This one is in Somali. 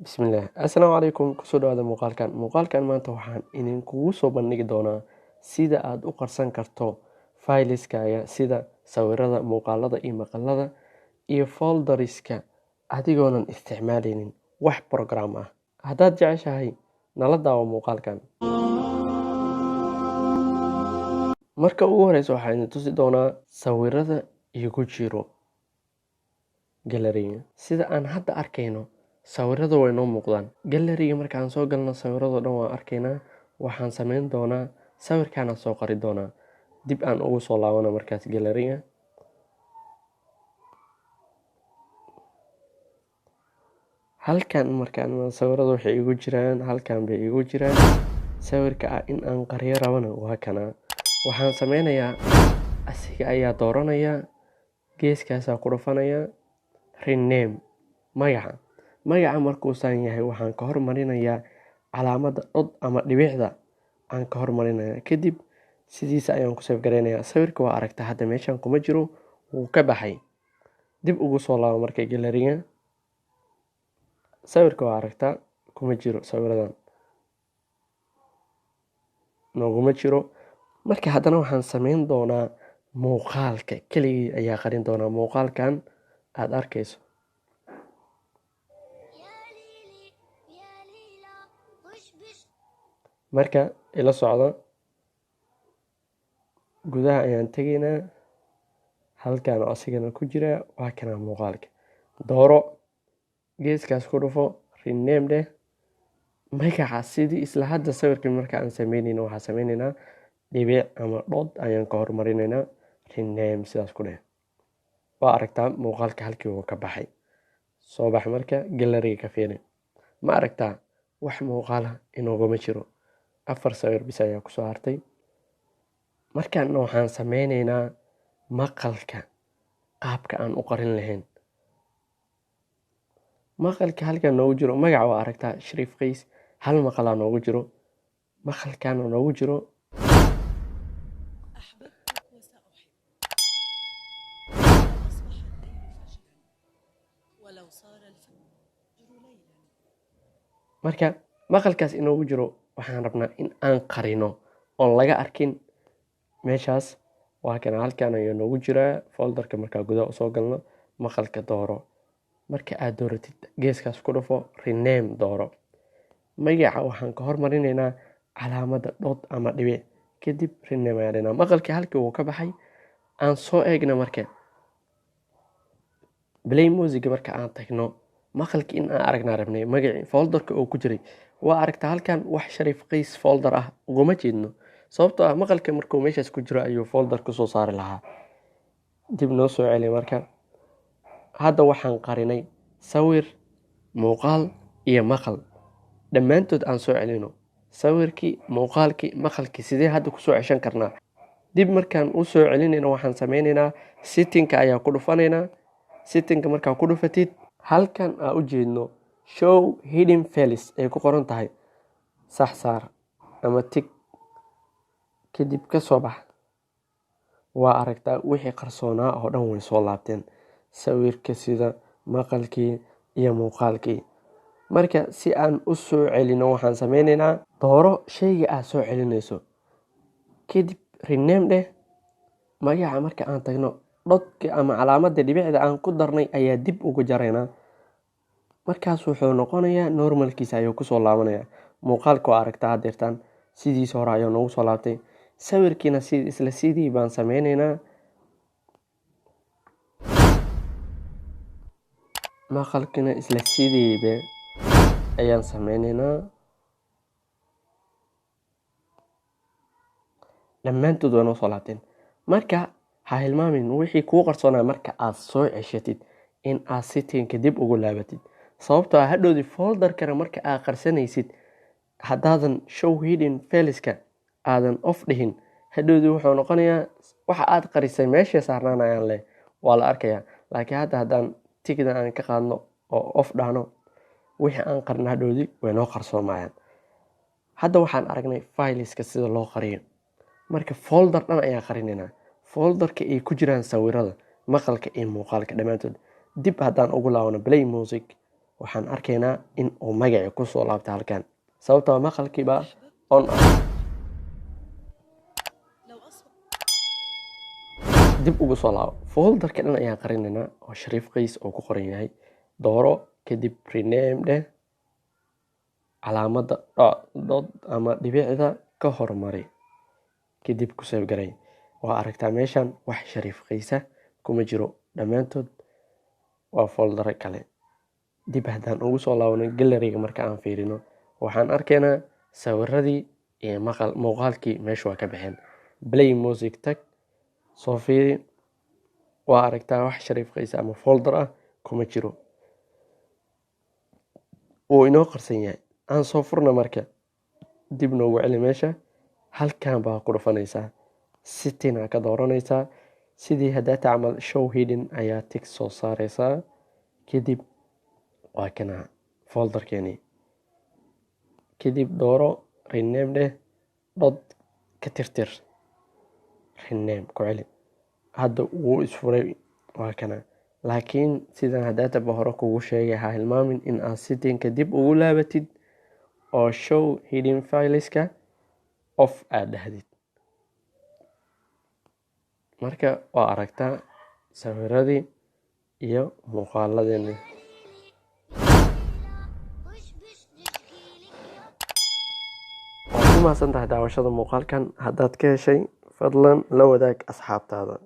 Bismillaah, assalaamu calaykum. Kusoo dhawaada muuqaalkan. Muuqaalkan maanta waxaan idinkugu soo bandhigi doonaa sida aad u qarsan karto fayliskaaga, sida sawirada, muuqaalada iyo maqalada iyo folderiska, adigoonan isticmaaleynin wax program ah. Haddaad jeceshahay, nala daawo muuqaalkan. Marka ugu horeysa waxaan idin tusi doonaa sawirada igu jiro galleryga. Sida aan hadda arkayno, sawirada way noo muuqdaan galleryga. Markaan soo galno, sawirado dhan waan arkaynaa. Waxaan sameyn doonaa, sawirkaanaan soo qari doonaa. Dib aan ugu soo laabano markaas galleryga. Halkan markaan, sawirada waxay igu jiraan halkan bay igu jiraan. Sawirka ah in aan qariyo rabana waa kana. Waxaan sameynayaa, asiga ayaa dooranayaa, geeskaasaa ku dhufanayaa, rename magaca. Magaca markuusaan yahay, waxaan ka hormarinayaa calaamadda dot ama dhibicda aan ka hormarinaya. Kadib sidiisa ayaan ku save gareynayaa. Sawirka waa aragtaa, hadda meeshan kuma jiro, wuu ka baxay. Dib ugu soo laabo marka galleryga. Sawirka waa aragtaa, kuma jiro, sawiradan nooguma jiro. Marka haddana waxaan sameyn doonaa, muuqaalka keligii ayaa qarin doonaa, muuqaalkan aada arkayso. يا ليلي يا ليلى وش بش. Marka ila socdo, gudaha ayaan tegaynaa. Halkan oo asigana ku jira waa kana. Muuqaalka dooro, geeskaas ku dhufo, rename dheh magaca. Sidii isla hadda sawirka marka aan sameyneyno, waxaan sameyneynaa dhibic ama dot ayaan ka hormarinaynaa. Rename sidaas ku dheh. Waa aragtaa, muuqaalka halkii uu ka baxay. Soo bax marka, galleryga ka fiiri. Ma aragtaa, wax muuqaala inoogama jiro, afar sawir bis ayaa kusoo hartay. Markaana waxaan sameyneynaa maqalka, qaabka aan u qarin lahayn maqalka halkan noogu jiro. Magaca waa aragtaa, Shariif Qays. Hal maqalaa noogu jiro, maqalkaana noogu jiro. أحببتك وسأحبك لو أصبح الليل فجرا ولو صار الفجر ليلا. Marka maqalkaas inoogu jiro waxaan rabnaa in aan qarino oon laga arkin meeshaas. Waa kana, halkan ayuu noogu jiraa folderka. Markaa gudaha usoo galno, maqalka dooro. Marka aad dooratid, geeskaas ku dhufo, rename dooro. Magaca waxaan ka hormarinaynaa calaamadda dot ama dhibic. Kadib rename ayaan dhinaa. Maqalkii halkii uu ka baxay. Aan soo eegna marka Play Music. Marka aan tagno, maqalkii in aan aragnaa rabnay, magacii folderka uu ku jiray waa aragtaa. Halkan wax Shariif Qays folder ah uguma jeedno, sababtoo ah maqalka markuu meeshaas ku jiro ayuu folder kusoo saari lahaa. Dib noo soo celi. Marka hadda waxaan qarinay sawir, muuqaal iyo maqal dhammaantood. Aan soo celino sawirkii, muuqaalkii, maqalkii. Sidee hadda kusoo ceshan karnaa? Dib markaan u soo celinayno, waxaan sameyneynaa, settingka ayaa ku dhufanaynaa. Settingka markaa ku dhufatid, halkan aa u jeedno "Show hidden files" ay ku qoran tahay, sax saar ama tick. Kadib ka soo bax. Waa aragtaa, wixii qarsoonaa oo dhan way soo laabteen, sawirka, sida maqalkii iyo muuqaalkii. Marka si aan u soo celino, waxaan sameyneynaa, dooro shayga aad soo celinayso, kadib rename dheh magaca. Marka aan tagno, dotka ama calaamadda dhibicda aan ku darnay ayaa dib ugu jaraynaa. Markaas wuxuu noqonayaa normalkiisa ayuu kusoo laabanaya. Muuqaalka waa aragtaa, hadeertaan sidiisa hore ayuu noogu soo laabtay. Sawirkiina si isla sidii baan sameyneynaa. Maqalkiina isla sidiiba ayaan sameyneynaa. Dhammaantood waa noo soo laabteen. Marka ha hilmaamin, wixii kuu qarsoonaa marka aad soo ceshatid, in aad settingka dib ugu laabatid, sababtoo ah hadhowdii folderkana marka aad qarsanaysid, haddaadan "Show hidden fileska" aadan off dhihin, hadhowdii wuxuu noqonayaa waxa aad qarisay meeshay saarnaanayaan leh, waa la arkayaa. Laakiin hadda haddaan tickda aan ka qaadno oo off dhahno, wixii aan qarna hadhowdii way noo qarsoomayaan. Hadda waxaan aragnay fileska sida loo qariyo. Marka folder dhan ayaan qarinaynaa, folderka ay ku jiraan sawirada, maqalka iyo muuqaalka dhammaantood. Dib haddaan ugu laabano Play Music, Waxaan arkaynaa in uu magacii kusoo laabtay halkan, sababtoo maqalkiibaa on ah. لو أصبح Dib ugu soo laabo. Folderka dhan ayaan qarinaynaa oo Shariif Qays oo ku qoran yahay. Dooro, kadib rename dheh. Calaamadda dot ama dhibicda ka hormari, kadib ku save garay. Waa aragtaa, meeshan wax Shariif Qaysa kuma jiro, dhammaantood waa foldero kale. Dib haddaan ugu soo laabano galleryga, marka aan fiirino, waxaan arkaynaa sawiradii iyo maqal muuqaalkii meesha waa ka baxeen. Play music tag, soo fiiri. Waa aragtaa, wax Shariif Qaysa ama folder ah kuma jiro, wuu inoo qarsan yahay. Aan soo furna. Marka dib noogu celi meesha. Halkan baa ku dhufanaysaa, setting aa ka dooranaysaa. Sidii haddaa tacmal show hidden ayaa tick soo saareysaa. Kadib waa kana folderkeeni. Kadib dooro, rename dheh, dot ka tirtir, rename ku celi. Hadda wuu isfuray, waa kana. Laakiin sidaan haddaataba hore kugu sheegay, ha hilmaamin in aad settingka dib ugu laabatid oo show hidden fileska off aad dhahdid. Marka waa aragtaa sawiradii iyo muuqaaladeeni. وش بش نشكيلك يا Waad ku mahadsan tahay daawashada muuqaalkan. Haddaad ka heshay, fadlan la wadaag asxaabtaada.